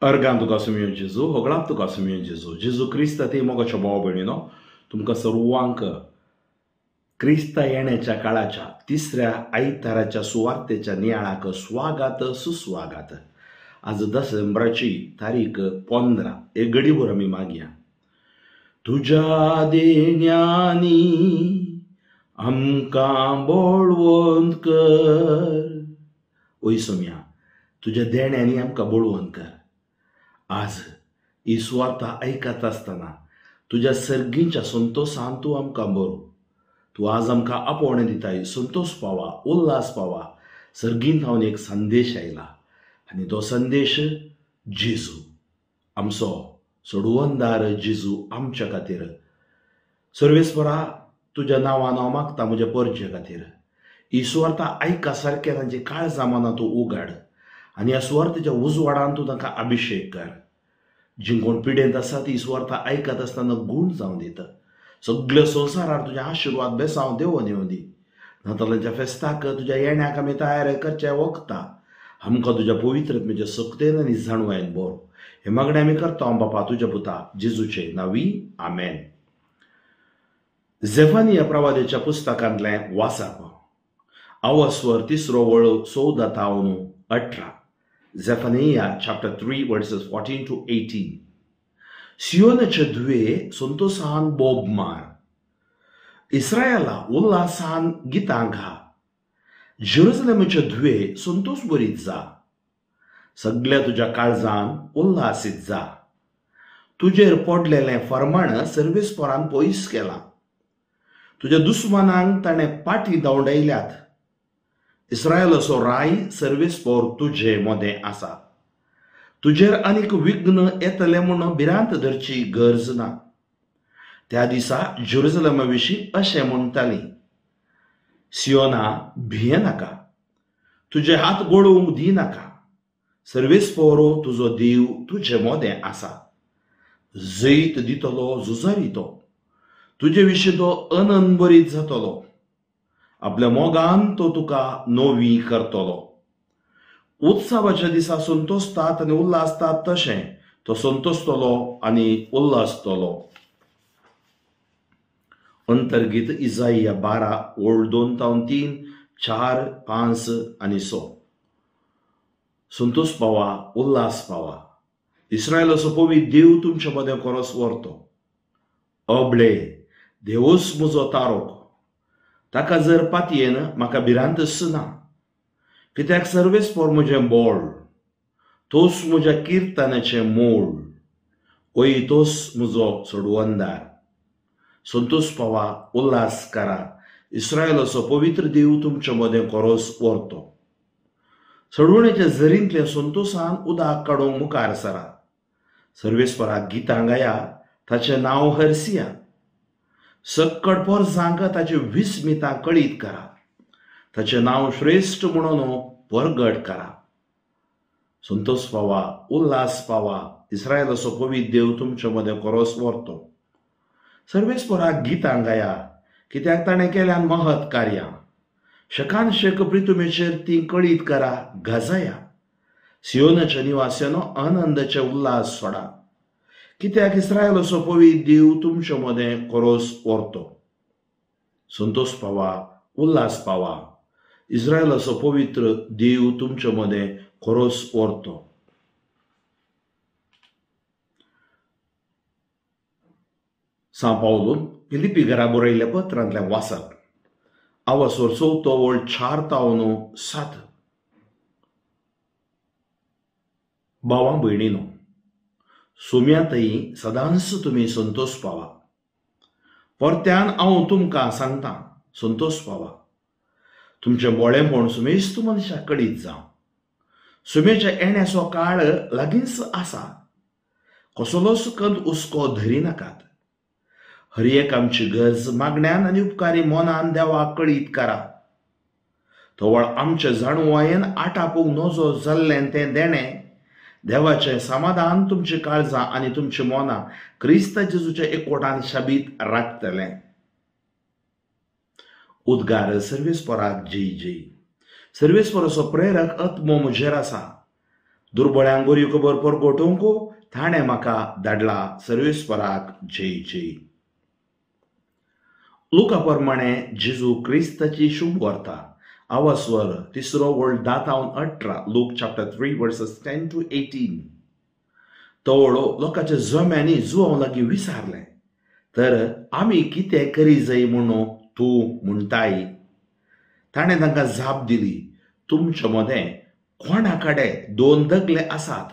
अर्गां तुका सुमयो जेजू, होगळाक तुका सुमयो जेजू. जेजू क्रिस्त ती मोगाच्या भाव भयणीनो, तुमकां सर्वांक क्रिस्ता येण्याच्या काळाच्या तिसऱ्या आयताराच्या सुवार्तेच्या नियाळाक स्वागत सुस्वागत. आज डिसेंबराची तारीख 15. एक घडीभर आमी मागया. तुज्या देण्यांनी आमकां बळवंत कर. ओय सोम्या, तुज्या देण्यांनी आमकां बळवंत कर. आज ही सुवार्ता आयकत आसतना तुज्या सर्गींच्या संतोशान तूं आमकां बरो. तूं आज आमकां आपोवणें दिताय, संतोश पावा, उल्हास पावा. सर्गींत हांव एक संदेश आयला आनी तो संदेश जेजू आमचो सोडवंदार जेजू आमच्या खातीर. सर्वेस्परा, तुज्या नांवान हांव मागता म्हज्या परजे खातीर. ही सुवार्ता आयका सारकें तांची काळजां मनां तूं उगाड आनी ह्या सुवार्तेच्या उजवाडान तूं तांकां अभिशेक कर. जी कोण पिडेंत आसा ती सुवार्ता आयकत आसतना गूण जावन दिता. सगल्या संवसारार तुज्या आशिर्वाद बेसांव देवोन येवं दी. नातालांच्या फेस्ताक तुज्या येण्याक आमी तयार करचे वखता. आमकां तुज्या पवित्रत्मेच्या सक्तेन आनी जाणवायन बरो. हे मागणें आमी करता बापा तुज्या पुता जेजूचे नांवी, आमेन. झेफानिया प्रवादेच्या पुस्तकांतलें वाचप. आवस्वर 3 वळ 14 तावन 18. Zephaniah chapter 3 verses 14 to 18. सियोनाचे धुवे संतोषान बोब मार, इस्रायला उल्हासान गितां घा. जेरुजलेमाचे धुवे संतोष बरीत जा, सगल्या तुज्या काळजान उल्हासीत जा. तुजेर पडलेलें फर्माण सर्वेस्परान पयस केलां, तुज्या दुस्मानांक ताणें पाटी धांवडायल्यात. इस्रायलाचो राय सर्वेस्पर तुजे मदें आसा. तुजेर आनीक विघ्न येतलें म्हूण भिरांत धरची गरज ना. त्या दिसा जेरुजलेमा विशीं अशें म्हणटाली, सियोना भियेनाका, तुजे हात गोडोवंक दिनाका. सर्वेस्पर तुजो देव तुजे मदें आसा. जैत दितलो झुजारी तो, तुजे विशीं तो अनंबरीत जातलो. आपल्या मोगान तो तुका नवी करतलो. उत्सवाच्या दिसा संतोषतात आनी उल्हासतात तशें तो संतोषतलो आनी उल्हासतलो. अंतर्गीत इजाइया 12 ओळ 2 तावन 3, 4, 5 आनी 6. संतोष पावा, उल्हास पावा. इस्रायलाचो पवित्र देव तुमच्या मदें कोरोस व्हरतो. अबळे देवूच म्हजो तारोक, ताका जर पातयेन म्हाका भिरांतच ना. कित्याक सर्वेस्पर म्हजें बोळ, तोच म्हज्या किर्तनाचें मोळ, ओय तोच म्हजो सोडवंदार. संतोष पावा, उल्हास करा. इस्रायलाचो पवित्र देव तुमच्या मदें कोरोस व्हरतो. सोडवणेच्या झरींतल्या संतोषान उदक काडूंक मुखार सरा. सर्वेस्पराक गितां गाया, ताचें नांव हरसिया. सक्कड पोरसांक ताचे विस्मितां कळीत करा. ताचें नांव श्रेश्ठ म्हणून परगट करा. संतोष पावा, उल्हास पावा. इस्रायलाचो पवित्र देव तुमच्या मदें कोरोस व्हरतो. सर्वेस्पराक गितां गाया, कित्याक ताणें केल्यान महत् कार्यां. शकान शक प्रितुमेचेर ती कळीत करा, गाजाया. सियोनाच्या निवास्यानो आनंदाचे उल्हास सोडा, कित्याक इस्रायलाचो पवित्र देव तुमच्या मदें कोरोस व्हरतो. संतोष पावा, उल्हास पावा. इस्रायलाचो पवित्र देव तुमच्या मदें कोरोस व्हरतो. सां पावलून फिलिपी घरा बरयल्ल्या पत्रांतलें वाचप. आवसोर 4 वळ 4 तावन 7. भावां भयणीनो, सोम्यांतय सदांच तुमी संतोष पावा. परत्यान हांव तुमकां सांगता, संतोष पावा. तुमचें बोळेंपण सुमेस्त मनशाक कळीत जावं. सुमेच्या येण्याचो काळ लागींच आसा. कसलोच कंद हुस्को धरिनाकात. हर एक आमची गरज मागण्यान आनी उपकारी मनान देवाक कळीत करा. तवळ आमचे जाणवायेन आटापूंक नजो जाल्लें तें देणें देवाचें समाधान तुमची काळजां आनी तुमची मनां क्रिस्त जेजूच्या एकवटान शाबीत राखतलें. उद्गार सर्वेस्पराक जय जय. सर्वेस्पराचो प्रेरक आत्मो म्हजेर आसा. दुर्बळ्यांक बरी खबर परगटोवंक ताणें म्हाका धाडला. सर्वेस्पराक जय जय. लुका प्रमाणे जेजू क्रिस्ताची शुभ वार्ता, आवास्वर तिसरो वळ 10-18, लूक चॅप्टर 3 वर्सेस 10 to 18. तवळो लोकांच्या जम्यांनी जुवांव लागीं विचारलें, तर आमी कितें करी जाय म्हणून तूं म्हणटाय? ताणें तांकां जाप दिली, तुमच्या मदें कोणा कडेन 2 दगले आसात,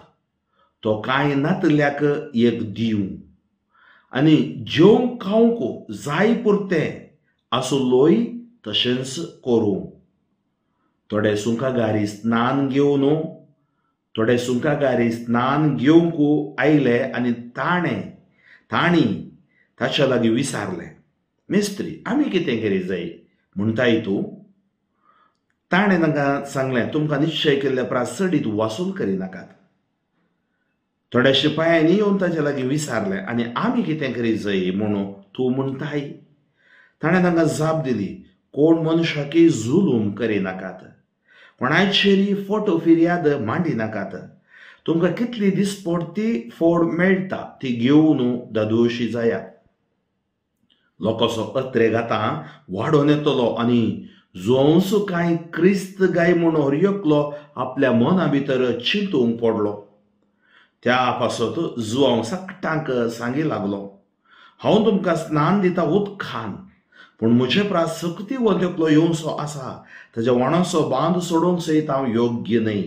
तो कांय नातल्याक एक दिवं आनी जेवंक खावंक जाय पुरतें आसलोय तशेंच करूं. थोडे सुंकागारी स्नान घेवन थोडे सुंकागारी स्नान घेवंक आयले आनी तांणी ताच्या लागीं विचारलें, मिस्त्री, आमी कितें करी जाय म्हणटाय तूं? ताणें तांकां सांगलें, तुमकां निश्चय केल्ल्या प्रास चडीत वासूल करिनाकात. थोड्या शिपायांनी येवन ताच्या लागीं विचारलें, आनी आमी कितें करी जाय म्हणून तूं म्हणटाय? ताणें तांकां जाप दिली, कोण मनशाकी जुलूम करिनाकात, कोणाचेरी फोटो फिर्याद मांडिनाकात. तुमकां कितली दिसपट ती फोड मेळटा ती घेवन दादोशी जायात. लोकांचो अत्रेग आतां वाडोवन येतलो आनी जोंसो कांय क्रिस्त गाय म्हूण हर एकलो आपल्या मना भितर चिंतूंक पडलो. त्या पासत जुवांव सगटांक सांगी लागलो, हांव तुमकां स्नान दिता उदकान, पूण म्हजे प्रास सक्ती एकलो येवचो आसा, ताज्या वणाचो बांद सोडोवंक सयत हांव योग्य न्हय.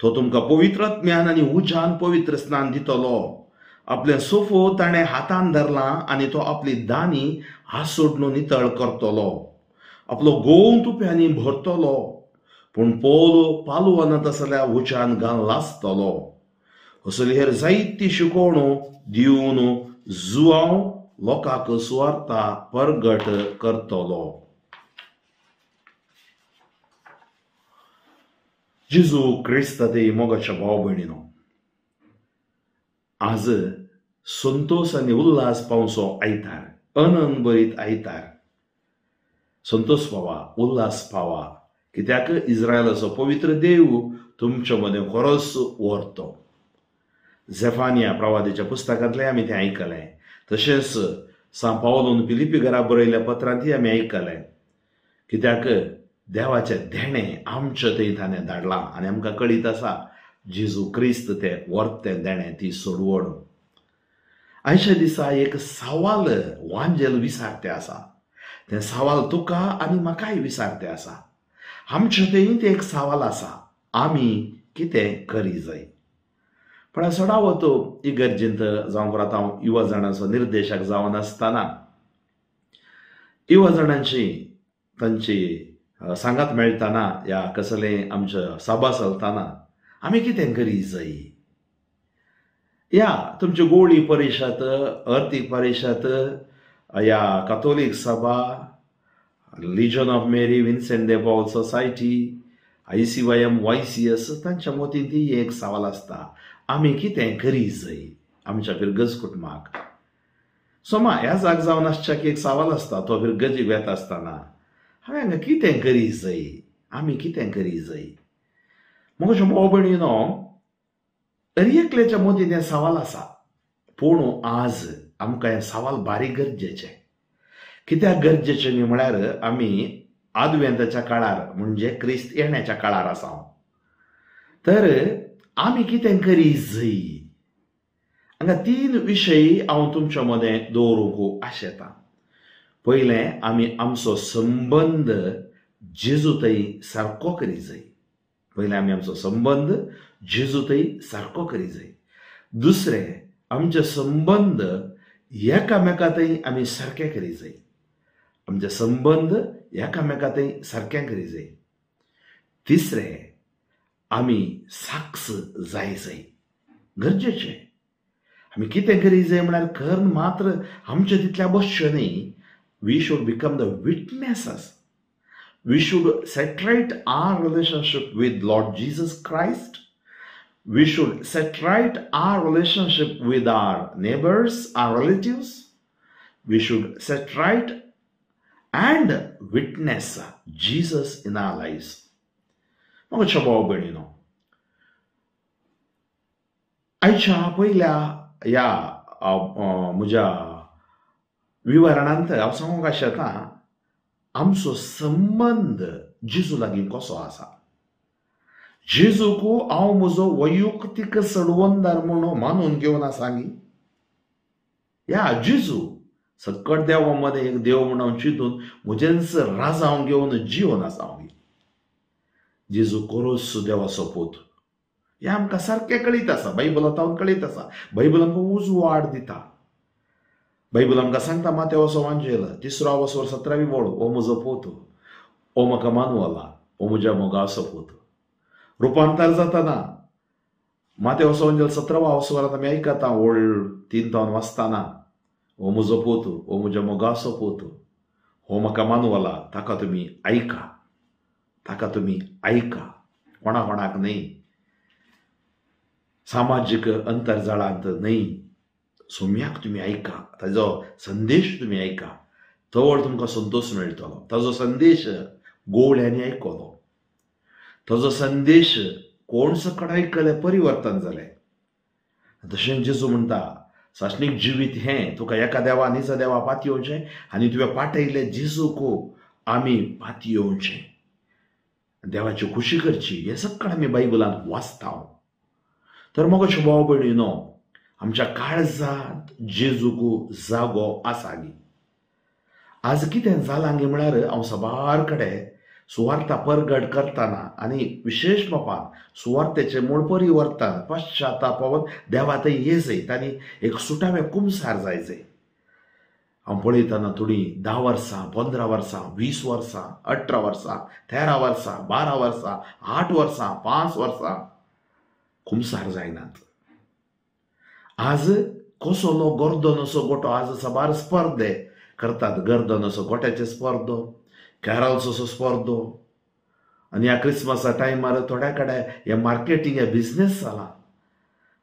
तो तुमकां पवित्र ज्ञान आनी उज्यान पवित्र स्नान दितलो. आपलें सोफो ताणें हातान धरलां आनी तो आपली दानी हासोडून नितळ करतलो, आपलो गोंव तुप्यांनी भरतलो, पूण पोल पालवनात आसल्या उज्यान घाल लासतलो. असली हेर जायती शिकवणो दिवन जुवांव लोकांक सुवार्ता परगट करतलो. जेजू क्रिस्त ते मोगाच्या भाव भयणीनो, आज संतोष आनी उल्हास पावसो आयतार, अनंत बरीत आयतार. संतोष पावा, उल्हास पावा, कित्याक इस्रायलाचो पवित्र देव तुमच्या मदें खरोच व्हरतो. झेफानिया प्रवादीच्या पुस्तकांतलें आमी तें आयकलें, तशेंच सांव पावलोन फिलिपी घरा बरयल्ल्या पत्रांतय आमी आयकलें. कित्याक देवाचें देणें आमच्या थंय ताणें धाडलां आनी आमकां कळीत आसा जेजू क्रिस्त तें व्हरतें देणें, ती सोडवण. आयच्या दिसा एक सवाल वांजेल विचारतें आसा, तें सवाल तुका आनी म्हाकाय विचारतें आसा. आमच्या थंय तें एक सवाल आसा, आमी कितें करी जाय? पण सडावत इगर्जेंत जावं परत हांव युवा जाणांचो निर्देशक जावन आसतना युवा जाणांची तांची सांगात मेळटना या कसलें आमच्या सभा चलतना आमी कितें करी जाय? या तुमची गोळी परिशद, अर्थीक परिशद, या कातोलीक सभा, Legion of Mary, Vincent de Paul Society, ICYM, YCS, तांच्या मतीन ती एक सवाल आसता, आमी कितें करी जाय आमच्या फिरगज कुटुंबाक? सोमा ह्या जाग जावन आसच्या एक सवाल आसता, तो फिरगजीक वेता आसतना हांवें हांगा कितें करी जाय, आमी कितें करी जाय? म्हज्या भाव भयणीनो, हर एकल्याच्या मदीं तें सवाल आसा, पूण आज आमकां हें सवाल बारीक गरजेचें. कित्याक गरजेचें न्ही म्हळ्यार आमी आदवेंताच्या काळार म्हणजे क्रिस्त येण्याच्या काळार आसा, तर आमी कितें करी जाय? हांगा 3 विशय हांव तुमच्या मदें दवरूंक आशेतां. पयलें, आमी आमचो संबंद जेजू थंय सारको करी जाय. पयलें, आमी आमचो संबंद जेजू थंय सारको करी जाय. दुसरें, आमचे संबंद एकामेका थंय आमी सारके करी जाय. आमचे संबंद एकामेका थंय सारके करी जाय. तिसरें, आमी साक्ष जाय जाय. गरजेचें आमी कितें करी जाय म्हळ्यार कर्ण मात्र आमचे तितल्या बसचें न्ही. We should become the witnesses. We should set right our relationship with Lord Jesus Christ. We should set right our relationship with our neighbours, our relatives. We should set right and witness Jesus in our lives. म्हज्या भाव भयणीनो, आयच्या पयल्या ह्या म्हज्या विवरणांत हांव सांगूंक आशेता आमचो संबंद जेजू लागीं कसो आसा. जेजूक हांव म्हजो वैयक्तीक सडवंदार म्हणून मानून घेवन आसा गी. ह्या जेजू सकट देवा मदें एक देव म्हूण हांव चिंतून म्हजेंच राजांव घेवन जिवन आसा हांव. जेजू कोरोस देवाचो पूत हें आमकां सारकें कळीत आसा, बायबलांत हांव कळीत आसा. बायबल आमकां उजवाड दिता. बायबल आमकां सांगता मातेवाचो वांजेल 3 वसवर 17वी वळ, हो म्हजो पूत, हो म्हाका मानवला, हो म्हज्या मोगाचो पूत. रुपांतर जाताना मातेवाचो वांजेल 17 वसवरांत आमी आयकता वळ 3 तावन वाचताना, हो म्हजो पूत, हो म्हज्या मोगाचो पूत, हो म्हाका मानवला, ताका तुमी आयका, ताका तुमी आयका. कोणा कोणाक न्हय, सामाजीक अंतरजाळांत न्हय, सोम्याक तुमी आयका, ताजो संदेश तुमी आयका, तवळ तुमकां संतोश मेळटलो. ताजो संदेश गोवळ्यांनी आयकलो, ताजो संदेश कोण सकट आयकले परिवर्तन जालें. तशें जेजू म्हणटा सासणीक जिवीत हें तुका एका देवा निजा देवा पातयेवचें आनी तुवें पाटयलें जेजूक आमी पातयेवचें, देवाची खुशी करची, हें सगळें आमी बायबलांत वाचता. तर मोगाच्यो भाव भयणीनो, आमच्या काळजांत जेजूक जागो आसा गी. आज कितें जालां गी म्हळ्यार हांव साबार कडेन सुवार्ता परगट करतना आनी विशेश बापान सुवार्तेचें मूळ परिवर्तन पश्चातापावन देवा थंय ये जाय आनी एक सुटावें कुमसार जाय जाय. हांव पळयतना थोडीं 10 वर्सां, 15 वर्सां, 20 वर्सां, 18 वर्सां, 13 वर्सां, 12 वर्सां, 8 वर्सां, 5 वर्सां कुमसार जायनात. आज कसलो गर्दनसो गोटो, आज साबार स्पर्धे करतात, गर्दनसो गोट्याचे स्पर्धो, कॅरल्सचो स्पर्धो, आनी ह्या क्रिसमसा टायमार थोड्या कडेन हें मार्केटींग हें बिजनेस जाला.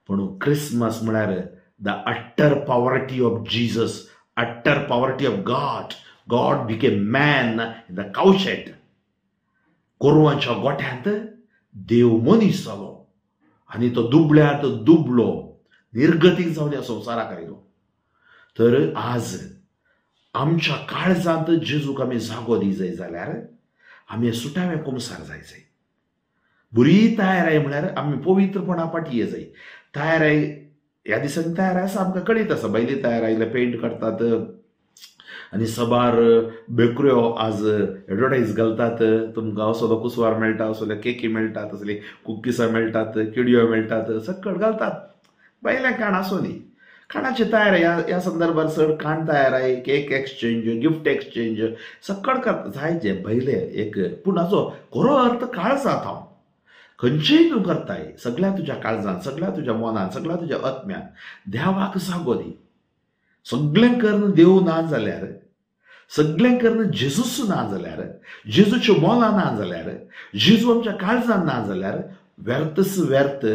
पूण क्रिसमस म्हळ्यार the utter poverty of Jesus, utter poverty of God. God became man in the cowshed. गोरवांच्या गोठ्यांत देव मनीस जालो आनी तो दुबळ्यांत दुबलो, निर्गतीक जावन ह्या संवसाराक आयलो. तर आज आमच्या काळजांत जेजूक आमी जागो दी जाय जाल्यार आमी सुटावें कुमसार जाय जाय. बरी तयाराय म्हळ्यार आमी पवित्रपणा फाटी ये जाय. तयाराय ह्या दिसांनी तयार आसा आमकां कळीत आसा, भायली तयार आयले पेंट करतात आनी साबार बेकऱ्यो आज एडवर्टायज घालतात, तुमकां असलो कुसवार मेळटा, असले केकी मेळटात, असली कुकिसां मेळटात, किडयो मेळटात, सकट घालतात. भायलें खाण आसूं दी, खाणाची तयार ह्या संदर्भार चड खाण तयार आहे, केक एक्सचेंज, गिफ्ट एक्सचेंज सकट करता जाय जें भायलें एक. पूण हाचो खरो अर्थ काळजांत हांव खंयचेय तूं करताय, सगळ्या तुज्या काळजान, सगळ्या तुज्या मनान, सगळ्या तुज्या आत्म्यान देवाक जागो दी. सगळें करून देव ना जाल्यार, सगळें करून जेजूस ना जाल्यार, जेजूच्यो मोलां ना जाल्यार, जेजू आमच्या काळजान ना जाल्यार व्यर्थच व्यर्थ,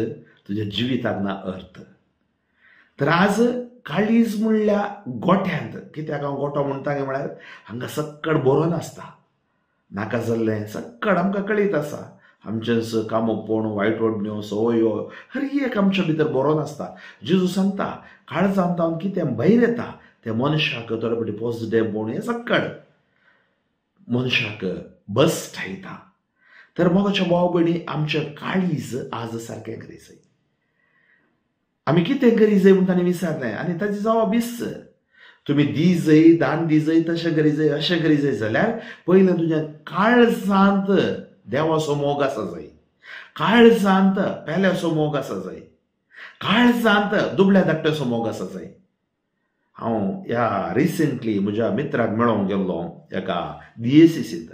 तुज्या जिविताक ना अर्थ. तर आज काळीज म्हणल्या गोठ्यांत, कित्याक हांव गोठो म्हणटा काय म्हळ्यार हांगा सक्कड बरो नासता, नाका जाल्लें सक्कड आमकां कळीत आसा. आमचेंच कामोपण, वायट ओडण्यो, संवयो हर एक आमच्या भितर बरो नासता. जेजू सांगता काळजांत हांव कितें भायर येता तें मनशाक थोडे फावटी पॉझिटिव्ह हें सक्कड मनशाक बस ठायता. तर मोगाच्या भाव भयणी, आमचें काळीज आज सारकें करी जाय. आमी कितें करी जाय म्हूण ताणें विचारलें आनी ताची जबाब हीच, तुमी दी जाय, दान दी जाय, तशें करी जाय, अशें करी जाय जाल्यार पयलें तुज्या काळजांत देवाचो मोग आसा जाय, काळजांत पेल्याचो मोग आसा जाय, काळजांत दुबळ्या धाकट्याचो मोग आसा जाय. हांव ह्या रिसेंटली म्हज्या मित्राक मेळोंक गेल्लो एका DSCCंत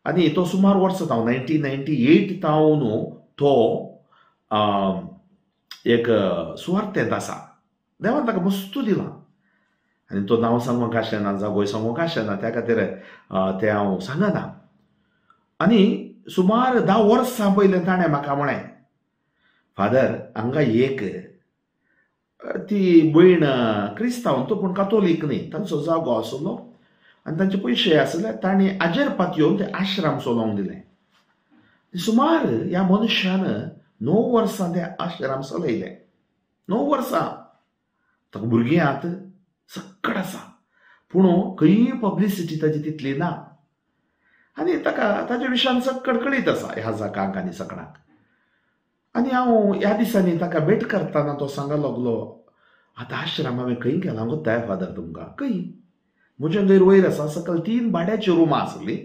आनी तो सुमार वर्सां हांव 1998 तावन तो एक सुवार्थेंत आसा. देवान ताका मस्तू दिलां आनी तो नांव सांगूंक आशेना, जागोय सांगूंक आशेना, त्या खातीर तें हांव सांगना. आनी सुमार 10 वर्सां पयलीं ताणें म्हाका म्हळें, फादर हांगा एक ती भयण क्रिस्तांव तो पूण कातोलीक न्ही, तांचो जागो आसलो आनी तांचे पयशे आसले, तांणी आजेर पातयेवन ते आश्रम चलोवंक दिलें. सुमार ह्या मनशान 9 वर्सां ते आश्रम चलयलें. 9 वर्सां ताका भुरगीं आत सक्कड आसा, पूण खंय पब्लिसिटी ताजी तितली ना आनी ताका ताज्या विशयान सक्कड कळीत आसा ह्या जाकांक आनी सकणाक. आनी हांव ह्या दिसांनी ताका भेट करतना तो सांगा लागलो, आतां आश्रम हांवें खंय केला गोत्ताय फादर तुमकां, खंय म्हज्या गैर वयर आसा सकयल 3 भाड्याची रुमां आसली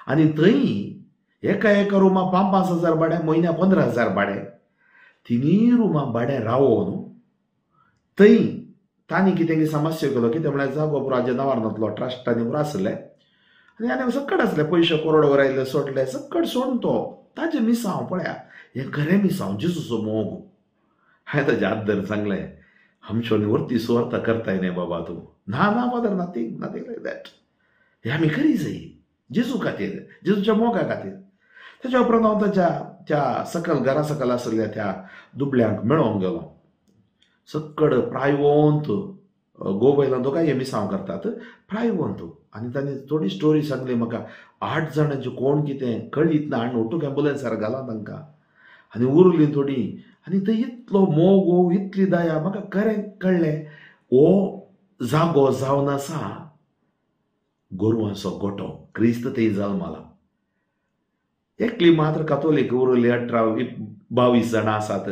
आनी थंय एका एका रुमा 5-5 हजार भाडें, म्हयन्या 15,000 भाडें, 3 रुमां भाडें रावोन थंय तांणी कितें समस्या केलो. कितें म्हळ्यार जागो पुरो हाज्या नांवार नातलो, ट्रस्ट आनी पुरो आसलें आनी आनी सक्कड आसलें, पयशे करोडवर आयले सोडले सक्कड सोडून तो ताजें मिसांव पळया, हें खरें मिसांव जेजूचो मोग. हांवें ताजें हात धरून सांगलें, आमच्यो वरती सुवार्थ करताय न्ही बाबा तूं. ना ना father, nothing nothing like that, हें आमी करी जाय जेजू खातीर, जेजूच्या मोगा खातीर. ताच्या उपरांत हांव ताच्या त्या सकल घरा सकल आसल्या त्या दुबल्यांक मेळोंक गेलो. सक्कड प्रायवंत गोबैलां दोगांय हे मिसांव करतात प्रायवंत, आनी तांणी थोडी स्टोरी सांगली म्हाका. 8 जाणांचे कोण कितें कळीत ना आनी ओटूक एम्बुलन्सार घाला तांकां आनी उरली थोडी. आनी थंय इतलो मोग, इतली दया, म्हाका खरें कळ्ळें हो जागो जावन आसा गोरवांचो गोठो, क्रिस्त थंय जल्मला. एकली मात्र कातोलीक उरली, 18-22 जाणां आसात,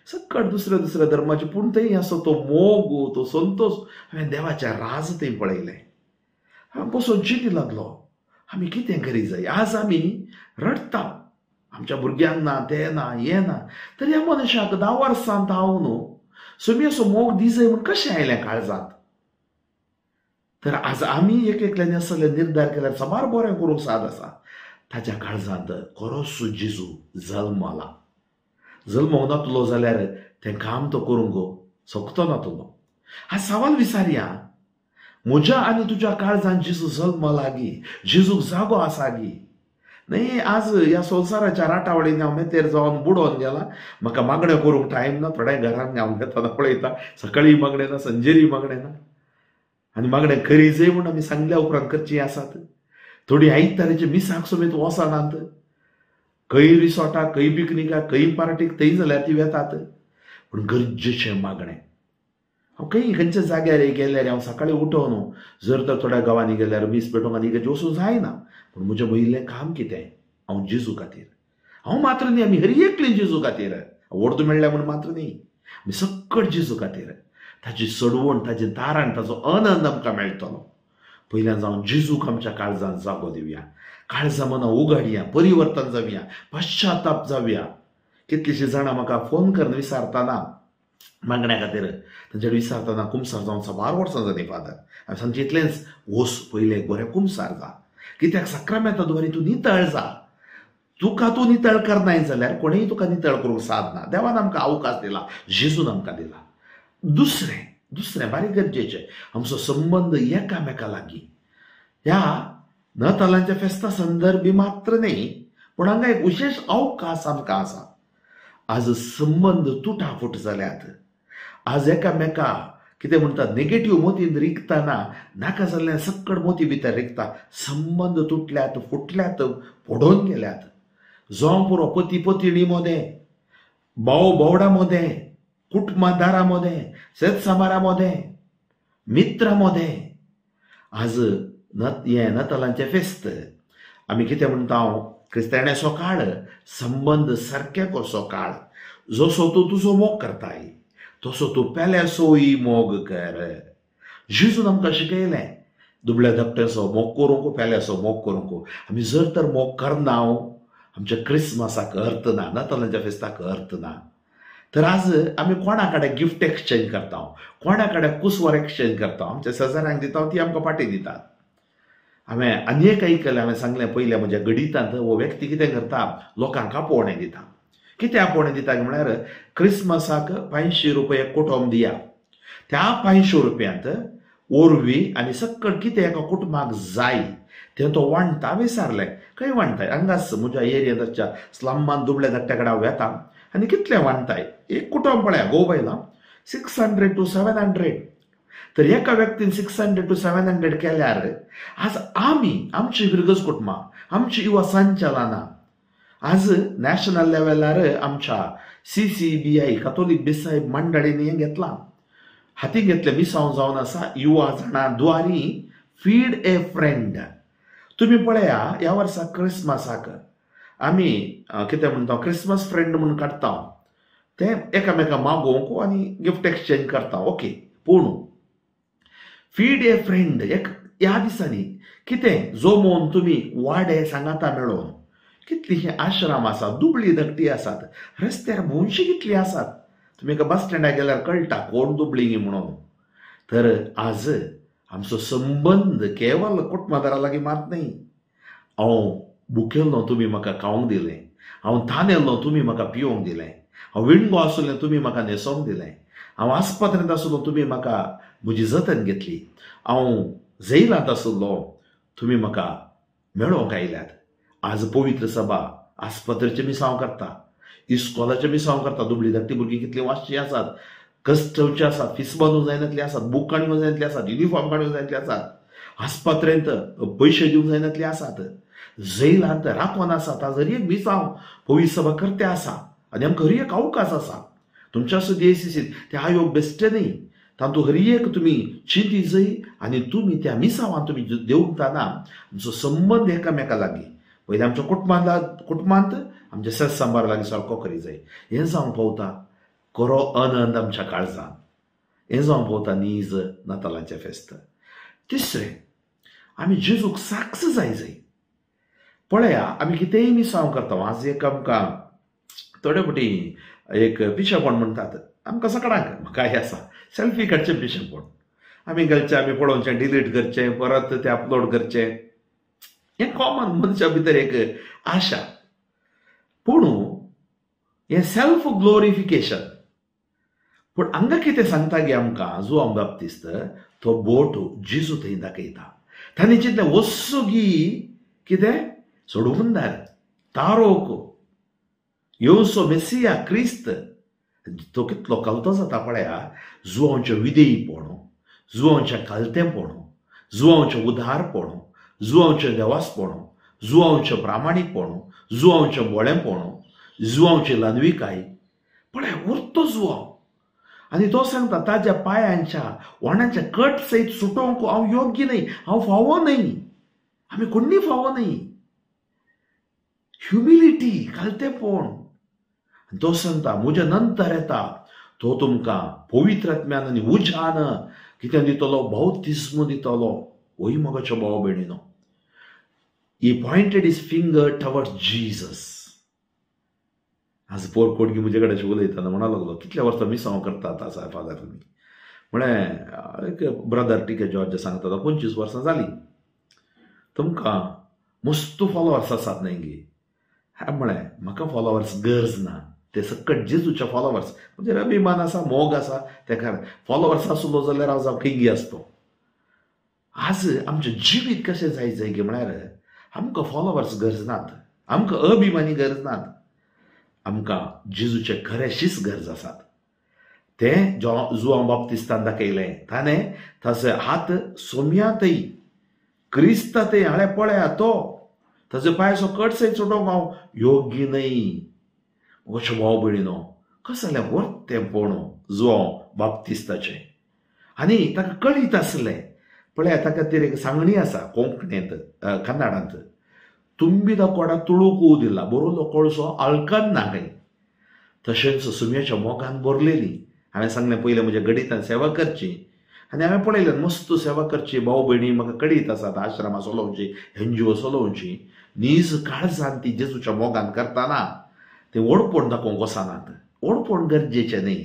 सक्कड दुसऱ्या दुसऱ्या धर्माचे, पूण थंय आसो तो मोग, तो संतोश हांवें देवाच्या राज थंय पळयलें. हांव बसून चिंती लागलो, आमी कितें करी जाय. आज आमी रडटा, आमच्या भुरग्यांक ना, तें ना, हें ना, तर ह्या मनशाक 10 वर्सां हांव न्हू सुमी असो मोग दिसय म्हूण कशें आयलें काळजांत. तर आज आमी एक एकल्यानी असले निर्धार केल्यार साबार बरें करूंक साद आसा. ताज्या काळजांत खरोच जेजू जल्मला. जल्मोंक नातलो जाल्यार तें काम तो करूंक शकतो नातलो. आज सवाल विचारया, म्हज्या आनी तुज्या काळजांत जेजू जल्मला गी, जेजूक जागो आसा गी? न्ही, आज ह्या संवसाराच्या राटावळीन हांव मेतेर जावन बुडोवन गेला, म्हाका मागण्यो करूंक टायम ना. थोड्या घरान हांव वेतना पळयता, सकाळी मागणें ना, संजेरी मागणें ना, आनी मागणें करी जाय म्हूण आमी सांगल्या उपरांत करचीं आसात. थोडी आयताराचे मिसाक समेत वचनात, खंय रिसॉर्टाक, खंय पिकनिकाक, खंय पार्टीक, थंय जाल्यार ती वेतात. पूण गरजेचें मागणें हांव खंय खंयच्या जाग्यार गेल्यार हांव सकाळीं उठोवन न्हू, जर तर थोड्या गांवांनी गेल्यार मीस पेटोवंक आनी इगर्जे वचूंक जायना, पूण म्हजें वयलें काम कितें, हांव जेजू खातीर, हांव मात्र न्ही, आमी हर एकली जेजू खातीर, वर्दू मेळ्ळ्या म्हूण मात्र न्ही, आमी सक्कड जेजू खातीर, ताजी सडवण, ताजें तारण, ताजो आनंद आमकां मेळटलो. पयल्यान जावन जेजूक आमच्या काळजान जागो दिवया, काळजां मनां उगाडया, परिवर्तन जावया, पश्चाताप जावया. कितलीशीं जाणां म्हाका फोन करून विचारतना मागण्या खातीर, तांचे कडेन विचारतना कुमसार जावन साबार वर्सां जालीं फादर, हांवें सांगचें इतलेंच, वच पयलें बरें कुमसार जा, कित्याक साक्रामेंता द्वारे तूं नितळ जा. तुका तूं नितळ करनाय जाल्यार कोणूय तुका नितळ करूंक सादना. देवान आमकां अवकाश दिला, जेजून आमकां दिला. दुसरें दुसरें बारीक गरजेचें, आमचो संबंद एकामेका लागीं. ह्या नतालांच्या फेस्ता संदर्भी मात्र न्ही, पूण हांगा एक विशेश अवकाश आमकां आसा. आज संबंद तुटाफूट जाल्यात, आज एकामेका कितें म्हणटा नेगेटीव मोतीन रिगतना, नाका जाल्ल्यान सक्कड मोती भितर रिगता, संबंद तुटल्यात, फुटल्यात, पडोवन गेल्यात. जावं पुरो पती पतिणी मोदें, भाव भावडा मोदें, कुटुंबादारा मोदें, शेतसामारा मोदें, मित्रां मोदें. आज हें नतालांचें फेस्त आमी कितें म्हणटा, हांव क्रिस्तांवाचो काळ संबंद सारके कसो काळ, जसो तूं तुजो मोग करताय तसो तूं पेल्याचोय मोग कर. जेजून आमकां शिकयलें, दुबळ्या धाकट्याचो मोग करूंक, पेल्याचो मोग करूंक. आमी जर तर मोग करना, आमच्या क्रिसमसाक अर्थ ना, नतालांच्या फेस्ताक अर्थ ना. तर आज आमी कोणा कडेन गिफ्ट एक्सचेंज करता, कोणा कडेन कुसवार एक्सचेंज करता, आमच्या शेजाऱ्यांक दिता, ती आमकां फाटीं दितात. हांवें आनी एक आयकलें, हांवें सांगलें पयलें म्हज्या गणितांत हो व्यक्ती कितें करता, लोकांक आपोवणें दिता. कितें आपोवणें दिता म्हळ्यार क्रिसमसाक 500 रुपया कुटुंब दिया, त्या 500 रुपयांत ओरवी आनी सक्कड कितें एका कुटुंबाक जाय तें तो वांट्टा. विचारलें खंय वांट्टाय, हांगाच म्हज्या एरियांत स्लम्मान दुबळ्या धाकट्या कडेन हांव वेता आनी कितलें वांट्टाय. एक कुटुंब पळया गोबैला 600 to 700. तर एका व्यक्तीन 600 to 700 केल्यार आज आमी आमची फिरगज कुटुंबां, आमची युवा संचालनां आज नॅशनल लेवलार आमच्या CCBI Catholic बिसायब मंडळींनी हें घेतलां, हाती घेतलें मिसांव जावन आसा युवा जाणा द्वारी फीड ए फ्रेंड. तुमी पळया ह्या वर्सा क्रिसमसाक आमी कितें म्हणटा क्रिसमस फ्रेंड म्हणून काडटा, तें एकामेका मागोवंक आनी गिफ्ट एक्सचेंज करता, ओके. पूण फीड ए फ्रेंड एक ह्या दिसांनी कितें जोमोवन तुमी वाडे सांगाता मेळोवन कितलीं आश्रम आसात, दुबळी धाकटी आसात, रस्त्यार भोंवशी कितली आसात, तुमी एका बस स्टँडार गेल्यार कळटा कोण दुबळी म्हणून. तर आज आमचो संबंद केवल कुटुंबादारा लागीं मात न्हय. हांव भुकेल्लो तुमी म्हाका खावंक दिलें, हांव तानेल्लो तुमी म्हाका पिवंक दिलें, हांव विणगो आसलें तुमी म्हाका न्हेसोवंक दिलें, हांव आस्पत्रेंत आसलो तुमी म्हाका म्हजी जतन घेतली, हांव जैलांत आसलो तुमी म्हाका मेळोवंक आयल्यात. आज पवित्र सभा आस्पत्रेचें मिसांव करता, इस्कॉलाचें मिसांव करता. दुबळी धाकटी भुरगीं कितलीं वाचचीं आसात, कस्टमची आसात, फीस बांदूंक जायनातलीं आसात, बूक काडूंक जायनातलीं आसात, युनिफॉर्म काडूंक जायनातलीं आसात, आस्पत्रेंत पयशे दिवंक जायनातलीं आसात, जैलांत राखोन आसात. आज हर एक मिसांव पवित्र सभा करते आसा आनी आमकां हर एक अवकाश आसा. तुमच्या सुद्दां एसीसीत ते आयोग बेश्टे न्ही, तातूंत हर एक तुमी चिंती जय आनी तुमी त्या मिसांवान तुमी देंवतना आमचो संबंद एकामेका लागीं पयलीं आमच्या कुटुंबांत आमच्या सेस सांबार लागीं सारको करी जाय. हें जावंक पावता खरो आनंद आमच्या काळजान, हें जावंक पावता नीज नातालांचें फेस्त. तिसरें, आमी जेजूक साक्ष जाय जाय. पळया आमी कितेंय मिसांव करता. आज एक आमकां थोडे फावटी एक पिशेपण म्हणटात आमकां सगळ्यांक, म्हाकाय आसा सेल्फी काडचें पिशेपण. आमी घालचें, आमी पळोवचें, डिलीट करचें, परत तें अपलोड करचें, हें कॉमन मनशा भितर एक आशा. पूण हें सेल्फ ग्लोरिफिकेशन. पूण हांगा कितें सांगता गे आमकां जुआंव बाप्तिस्त, तो बोट जेजू थंय दाखयता. ताणें चिंतलें वचूं गी कितें सोडूंदार तारोक येवचो मेसिया क्रिस्त. तो कितलो कलतो जाता पळया, जुआंवचें विधेयीपण, जुआंवचें कालतेंपण, जुआंवचें उदारपण, जुआंवचें देवासपण, जुआंवचें प्रामाणीकपण, जुआंवचें भोळेपण, जुआंवची ल्हानविकाय. पळय उरतो जुआंव. आनी तो सांगता ताज्या पांयांच्या वणाच्या कट सयत सुटोवंक हांव योग्य न्हय, हांव फावो न्हय, आमी कोण्णी फावो न्हय. ह्युमिलिटी, कालतेपण. तो सांगता म्हज्या नंतर येता तो तुमकां पवित्र आत्म्यान आनी उज्यान कितें दितलो, बाप्तिस्म दितलो. वय मोगाचो भाव भयणीनो, He pointed his finger towards Jesus. आज पोर कोडगी म्हजे कडेन अशें उलयतना म्हणा लागलो, कितल्या वर्सां मिसांव करतात आसा फादर तुमी? म्हळें एक ब्रदर टिके जॉर्ज सांगता 25 वर्सां जालीं, तुमकां मस्त फॉलोवर्स आसात न्हय गे? हांवें म्हळें म्हाका फॉलोवर्स गरज ना, ते सकट जेजूचे फॉलोवर्स, म्हणजे अभिमान आसा, मोग आसा, ते कारण फॉलोवर्स आसलो जाल्यार हांव जावं खंय आसतो. आज आमचें जिवीत कशें जाय जाय गे म्हळ्यार आमकां फॉलोवर्स गरज नात, आमकां अभिमानी गरज नात, आमकां जेजूचे खरे शीस गरज आसात. तें जुआंव बाप्तिस्तान दाखयलें. ताणें ताजो हात सोम्यांतय क्रिस्तांतय हाणें पळया तो ताजो पांयसो कट सयत सुटोवंक हांव योग्य न्हय. अशें भाव भयणीनो, कसलें वर्तेंपण जुआंव बाप्तिस्ताचें. आनी ताका कळीत आसलें. पळया ताका खातीर एक सांगणी आसा कोंकणींत, कन्नडांत, ತುಂಬಿದ ಕೊಡ ತುಳುಕುವುದಿಲ್ಲ, बरोवलो कोळसो अळकना खंय. तशेंच सुम्याच्या मोगान भरलेली. हांवें सांगलें पयलें म्हज्या गणितान सेवा करची आनी हांवें पळयलें मस्त सेवा करची, भाव भयणी म्हाका कळीत आसात, आश्रमां चलोवची, एनजीओ चलोवची. नीज काळजान ती जेजूच्या मोगान करतना तें व्हडपण दाखोवंक वचनात. व्हडपण गरजेचें न्हय,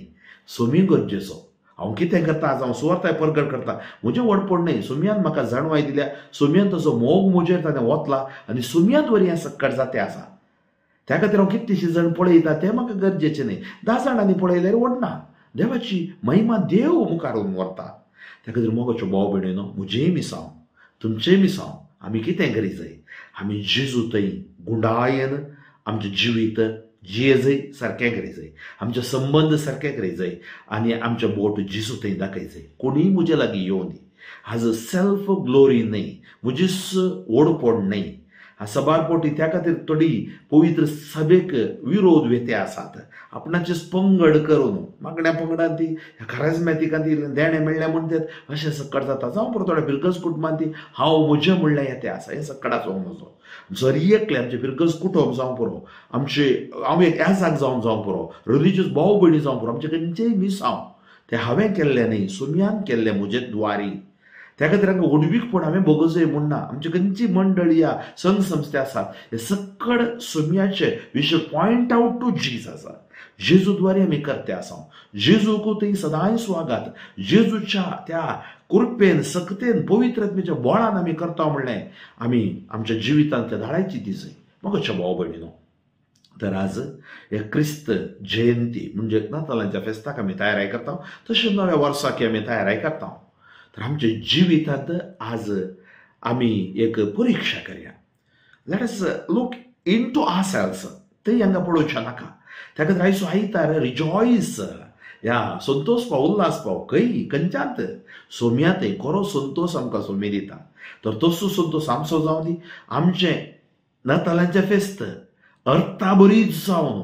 सोमी गरजेचो. हांव कितें करता आज, हांव सुवार्थाय परगट करता, म्हजें व्हडपण न्हय. सुम्यान म्हाका जाणवाय दिल्या, सुम्यान ताजो मोग म्हजेर ताणें वतला आनी सुम्यांत वरी हें सक्कड जातें आसा. त्या खातीर हांव कितलींशीं जाण पळयता तें म्हाका गरजेचें न्हय. 10 जाणांनी पळयल्यार व्हडना, देवाची महिमा देव मुखार व्हरता. त्या खातीर मोगाच्यो भाव भयणीनो, म्हजेंय मिसांव, तुमचेंय मिसांव, आमी कितें करी जाय, आमी जेजू थंय गुंडायेन आमचें जिवीत जिये सारकें करी जाय, आमचे संबंद सारके करी जाय आनी आमचें बोट जेजू थंय दाखय जाय. कोणीय म्हजे लागीं येवं दी. आज सेल्फ ग्लोरी न्हय, म्हजीच व्हडपण न्हय, सबार पोटी त्या खातीर थोडी पवित्र सभेक विरोध वेते आसात. आपणाचे पंगड करून मागण्या पंगडान ती खराजमॅतिकान ती देणें मेळ्ळें म्हणटात अशें सक्कड जाता. जावं पुरो थोड्या फिरगज कुटुंबान ती हांव म्हजें म्हणल्यार येते आसा. हें सक्कडाचो म्हजो जरी एकलें आमचें फिरगज कुटुंब जावं पुरो, आमचे हांव एक एजाक जावन जावं पुरो, रिलीजियस भाव भयणी जावं पुरो, आमचें खंयचेय मिसांव तें हांवें केल्लें न्ही, सुमयान केल्लें म्हजे द्वारी. त्या खातीर हांगा व्हडवीकपण हांवें भोगोजय म्हूण ना. आमची खंयची मंडळी या संघ संस्थे आसात हे सक्कड सुमयाचे we should point out to Jesus. जेजू द्वारे आमी करते आसा. जेजूक थंय सदांय स्वागत, जेजूच्या त्या कृपेन सक्तेन पवित्र आत्म्याच्या बळान आमी करता म्हणलें आमी आमच्या जिवितांतल्या धाडायची ती जय. म्हाका भाव भयणीनो, तर आज हे क्रिस्त जयंती म्हणजे नातालांच्या फेस्ताक आमी तयाराय करता, तशें नव्या वर्साक आमी तयाराय करता. तर आमच्या जिवितांत आज आमी एक परिक्षा करया. Let us look into ourselves. ते हांगा पळोवचें नाका. त्या खातीर आयचो आयतार रिजॉयस ह्या संतोष पाव, उल्हास पाव खंय खंयच्यांत सोम्यांत खरो संतोष आमकां सोमी दिता. तर तसो संतोष आमचो जावं दी. आमचें नातालांचें फेस्त अर्थाबरीच जावन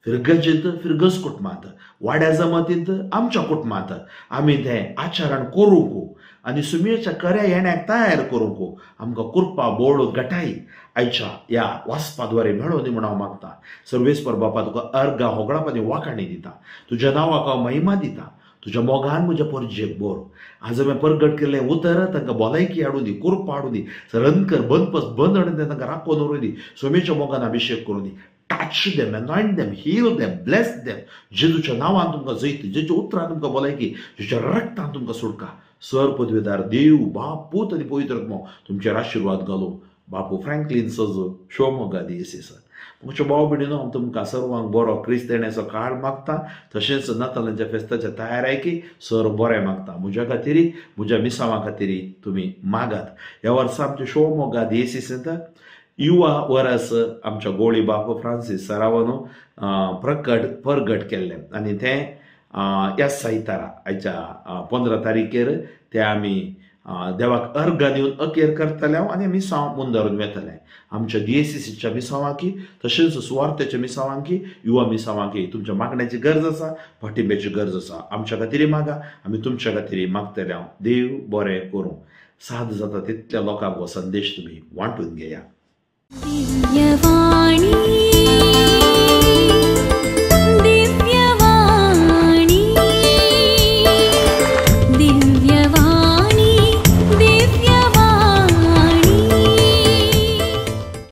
फिरगजेंत फिरगज कुटुंबांत, वाड्या जमातींत, आमच्या कुटुंबांत आमी तें आचरण करूंक आनी सुमयेच्या खऱ्या येण्याक तयार करूंक आमकां कृपा बोळ गटाई आयच्या ह्या वाचपा द्वारे मेळोवन दी म्हूण हांव मागता. सर्वेस्पर बापा, तुका अर्गां होगळाप आनी वाखाणी दिता. तुज्या नांवाक हांव महिमा दिता. तुज्या मोगान म्हज्या परजेक बोर. आज हांवें परगट केल्लें उतर तांकां भलायकी हाडूं दी, कृपा हाडूं दी, सरनकर बंदपस बंद हाडून तांकां राखून दवरूं दी. सोमेच्या मोगान अभिशेक करूं दी. Touch them, anoint them, heal them, bless them. जेजूच्या नांवान तुमकां जैत, जेजूच्या उतरान तुमकां भलायकी, जेजूच्या रक्तान तुमकां सुटका. सर पदवेदार देव बाप पूत आनी पवित्र आत्मो तुमचेर आशिर्वाद घालूं. बापू फ्रँकलीन सजो शिवमोगा दियेसीस. म्हज्या भाव भयणीनो, हांव तुमकां सर्वांक बरो क्रिस्त येण्याचो काळ मागता. तशेंच नातालांच्या फेस्ताच्या तयारायकी सर बरें मागता. म्हज्या खातीर, म्हज्या मिसांवा खातीर तुमी मागात. ह्या वर्सा आमच्या शिवमोगा दियेसीसेंत युवा वरस आमच्या गोळी बाप फ्रांसीस सरावानो प्रकट परगट केल्लें आनी तें ह्या सायतारा आयच्या 15 तारखेर ते आमी देवाक अर्गां दिवन अखेर करतले आनी मिसांव मुंदारून वेतले. आमच्या डीएसीसीच्या मिसांवांकी तशेंच सुवार्थेच्या मिसांवांकी युवा मिसांवांकी तुमच्या मागण्याची गरज आसा, पाठिंब्याची गरज आसा. आमच्या खातीर मागा, आमी तुमच्या खातीर मागतले. हांव देव बरें करूं. साद जाता तितल्या लोकांक हो संदेश तुमी वांटून घेया. दिव्यवाणी.